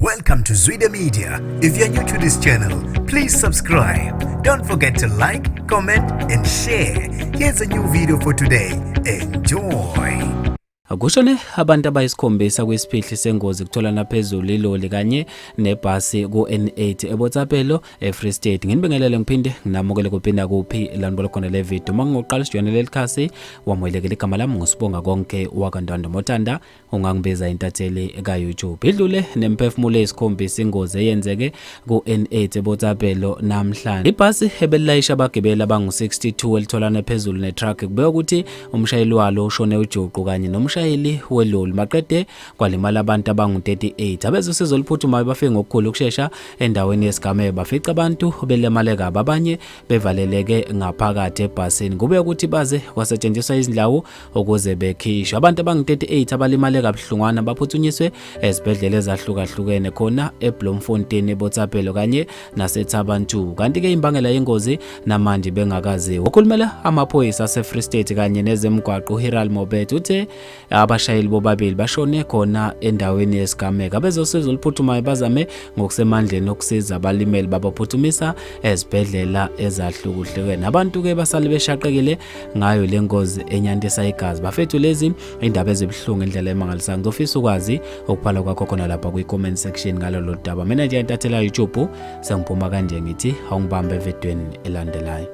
Welcome to Zwida Media. If you're new to this channel, please subscribe. Don't forget to like, comment, and share. Here's a new video for today. Enjoy. Kushone abantu abayisikhombisa kwisiphihli sengozi kutholana phezulu iloli kanye nebhasi ku-N8 eBotsapelo eFree State. Nginibingelele ngiphinde nginamukele kuphinda kuphi la nibona khona le video. Uma ngiqala sijoyine leli khasi wamukelekile, igama lami nguSibonga Konke wakaNtando Motanda, ungangibiza intatheli ka-YouTube. Idlule nemphefumulo eyisikhombisa ingozi eyenzeke ku-N8 eBotsapelo namhlanje. Ibhasi ebelilayisha abagibeli abangu-62 elitholane phezulu netruck kubekwa ukuthi umshayeli walo ushone ujuqu kanye nomshayeli weloli, maqede kwalimala abantu abangu-38. Abezosizo oluphuthumayo bafike ngokukhulu ukushesha endaweni yesigameko, bafica abantu belimale kabi, abanye bevaleleke ngaphakathi ebhasini. Kube ukuthi baze kwasetshenziswa izindlawu ukuze bekhishwe. Abantu abangu-38 abalimale kabuhlungwana baphuthunyiswe ezibhedlela ezahlukahlukene khona eBloemfontein, eBotsapelo kanye naseThaba Nchu. Kanti-ke imbangela yengozi namanje bengakaziwa. Okhulumela amaphoyisa aseFree State kanye nezemigwaqo uHiral Mobet uthe abashayeli bobabili bashone khona endaweni yesigameko. Abezosizo oluphuthumayo bazame ngokusemandleni ukusiza abalimele, babaphuthumisa ezibhedlela ezahlukuhlukene. Abantu-ke basale beshaqekile ngayo le ngozi enyantisa igazi. Bafethu, lezi indaba ezibuhlungu indlela emangalisayo. Ngizofisa ukwazi ukubhala kwakho khona lapha kwi-comment section ngalolu daba. Mina nje intathela YouTube sengiphuma kanje, ngithi awungibambe evidweni elandelayo.